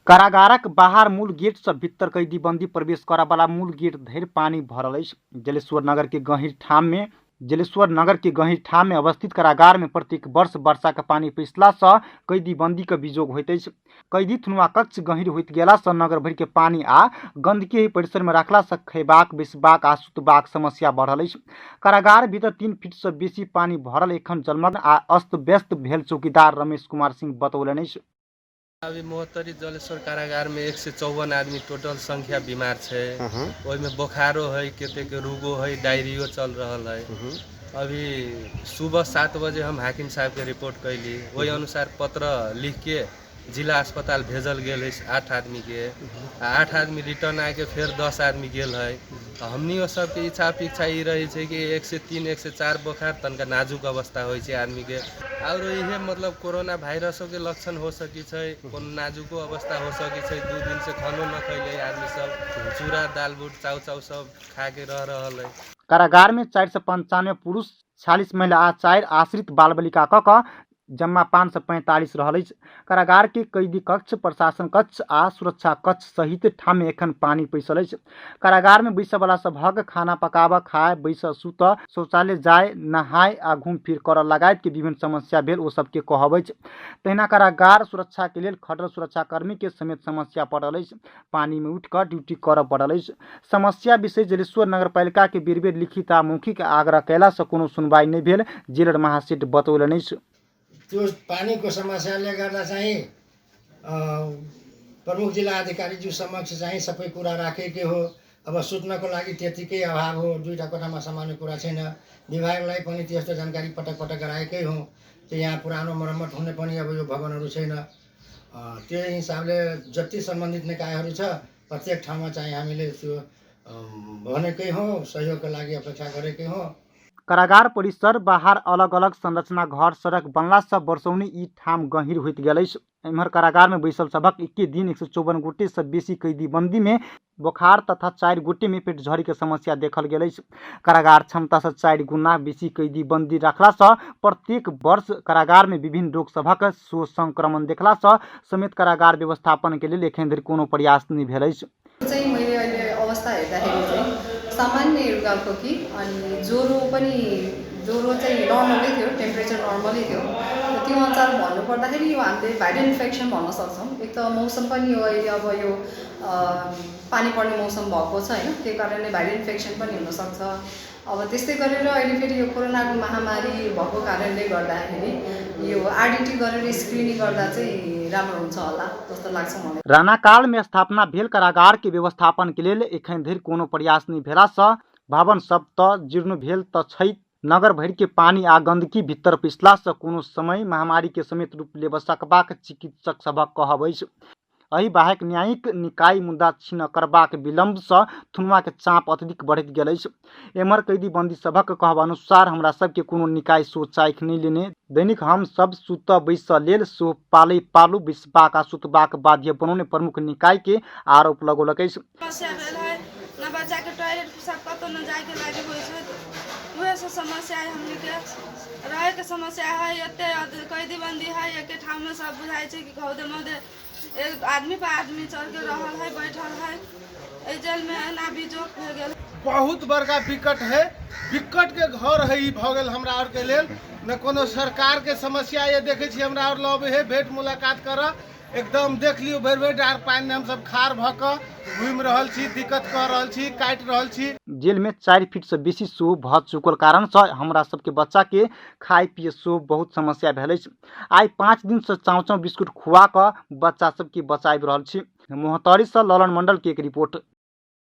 कारागारक बाहर मूल गेट सँ भीतर कैदी बंदी प्रवेश करऽ वाला मूल गेट धरि पानि भरल अछि। जलेश्वर नगर के गहींर ठाम मे जलेश्वर नगर के गहींर ठाम मे अवस्थित कारागार मे प्रत्येक वर्ष वर्षा के पानि पैसला सँ कैदी बंदी के विजोग होइत अछि। कैदी थुनुआ कक्ष गहींर होइत गेला सँ नगर भरि के पानि आ गंदगी एहि परिसर मे राखला सँ खयबाक, बैसबाक आ सुतबाक समस्या बढ़ल अछि। कारागार भीतर 3 फीट सँ बेसी पानि भरल एखन जलमग्न आ अस्त व्यस्त भेल चौकीदार रमेश कुमार सिंह बतौलनि अछि। अभी महोत्तरी जलेश्वर कारागारमे 154 आदमी टोटल संख्या बीमार छै। ओहिमे बोखारो है, कतेक रोगो है, डायरियो चल रहल है। अभी सुबह 7 बजे हम हाकिम साहबके रिपोर्ट कैली, ओहि अनुसार पत्र लिखके जिला अस्पताल भेजल गेल है 8 आदमीके, आ 8 आदमी रिटर्न आके फेर 10 आदमी गेल है। हमनियो सबके इच्छा अपेक्षा ई रहै छै कि 103 104 बोखार तनिका नाजुक अवस्था होइ छै आदमीके, आओर इहे मतलब कोरोना वायरसोके लक्षण हो सकै छै, कोनो नाजुको अवस्था हो सकै छै। 2 दिनसँ खानो न खैले आदमी सब, चूड़ा दाल बूट चाउ चाउ सब खाके रह रहल है। कारागार में 495 पुरुष, 46 महिला आ 4 आश्रित बाल बालिका क कऽ जम्मा 545 रहल अछि। कारागार के कैदी कक्ष, प्रशासन कक्ष आ सुरक्षा कक्ष सहित ठाम मे एखन पानि पैसल अछि। कारागार मे बैसय वाला सभक खाना पकाबऽ, खाय, बैसऽ, सुतऽ, शौचालय जाय, नहाय आ घूम फिर करऽ लगायत के विभिन्न समस्या भेल ओ सबके कहब अछि। तहिना कारागार सुरक्षा के लेल खटल सुरक्षाकर्मी के समेत समस्या पड़ल अछि। पानि मे उठि कऽ ड्यूटी करऽ पड़ल अछि। समस्या विषय जलेश्वर नगरपालिका के बेर-बेर लिखित आ मौखिक आग्रह कयला सँ कोनो सुनवाई नहि भेल जेलर महासेठ बतौलनि अछि। त्यो पानीको समस्याले गर्दा चाहिँ प्रमुख जिल्ला अधिकारीज्यू समक्ष चाहिँ सबै कुरा राखेकै हो। अब सुत्नको लागि त्यतिकै अभाव हो, दुईवटा कोठामा सामान्य कुरा छैन। विभागलाई पनि त्यस्तो जानकारी पटक पटक गराएकै हौँ। त्यो यहाँ पुरानो मर्मत हुने पनि अब यो भवनहरू छैन। त्यही हिसाबले जति सम्बन्धित निकायहरू छ प्रत्येक ठाउँमा चाहिँ हामीले त्यो भनेकै हौँ, सहयोगको लागि अपेक्षा गरेकै हौँ। कारागार परिसर बाहर अलग-अलग संरचना घर सड़क बनला सँ वर्षौनी ई ठाम गहींर होइत गेल अछि। एम्हर कारागार मे बैसल सभक एके दिन 154 गोटे सँ बेसी कैदी बंदी मे बोखार तथा 4 गोटे मे पेटझड़ी के समस्या देखल गेल अछि। कारागार क्षमता सँ 4 गुना बेसी कैदी बंदी रखला सँ प्रत्येक वर्ष कारागार मे विभिन्न रोग सभक सो संक्रमण देखला सँ समेत कारागार व्यवस्थापन के लेल एखन धरि कोनो प्रयास नहि भेल अछि। चाहिँ मैले अहिले अवस्था हेर्दाखेरि चाहिँ सामान्य रुगाखोकी अनि ज्वरो पनि, ज्वरो चाहिँ नर्मलै थियो, टेम्परेचर नर्मलै थियो। त्यो अनुसार भन्नुपर्दाखेरि यो हामीले भाइरल इन्फेक्सन भन्न सक्छौँ। एक त मौसम पनि यो अहिले अब यो पानी पर्ने मौसम भएको छ होइन, त्यो कारणले भाइरल इन्फेक्सन पनि हुनसक्छ। अब त्यस्तै गरेर अहिले फेरि यो कोरोनाको महामारी भएको कारणले गर्दाखेरि यो आरडिटी गरेर स्क्रिनिङ गर्दा चाहिँ राम्रो हुन्छ होला जस्तो लाग्छ मलाई। राणाकाल में स्थापना भेल कारागार के व्यवस्थापन के लेल एखन धरि कोनो प्रयास नहि भेला सँ भवन सब त जीर्ण भेल त छै, नगर भरि के पानि आ गंदगी भीतर पैसला सँ कोनो समय महामारी के समेत रूप लेबऽ सकबाक चिकित्सक सभक कहब अछि। एहि बाहेक न्यायिक निकाय मुद्दा छीन करबाक विलम्ब सँ थुनुआ के चाप अत्यधिक बढ़ैत गेल अछि। एम्हर कैदी बंदी सभक कहब अनुसार हमरा सबके कोनो निकाय सो चाइख नहि लेने, दैनिक हम सब सुतऽ बैसऽ लेल सो पालै पालू बैसबाक आ सुतबाक बाध्य बनौने प्रमुख निकाय के आरोप लगौलक अछि। समस्या भेल है न, बच्चाके टॉयलेट पेशाब कतहु न जाइके लागि होइ छै, उएह सब समस्या है। हमनीके रहैके समस्या है, एते कैदी बन्दी है एके ठाममे, सब बुझाइ छै कि घौदे मौदे एक आदमी पर आदमी चढ़ के रहल है, बैठल है। एहि जेलमे एना बिजोग भए गेल। बहुत बड़का विकट है, विकट के घर है ई भऽ गेल हमरा आरके लेल। न कोनो सरकार के समस्या ये देखै छी, हमरा आर लग है भेंट मुलाकात करऽ, एकदम देख लियौ भरि भरि डाँर पानि हमसब खाड़ भऽ कऽ घुमि रहल छी, दिक्कत कऽ रहल छी, काटि रहल छी। जेल में 4 फीट से बेसी सेहो भऽ चुकल कारण से हमरा सबके बच्चा के खाय पिए सेहो बहुत समस्या भेल अछि। आइ 5 दिन से चाउ चाउ बिस्कुट खुआ कऽ बच्चा सबके बचाबि रहल छी। मोहतरी से ललन मंडल के एक रिपोर्ट।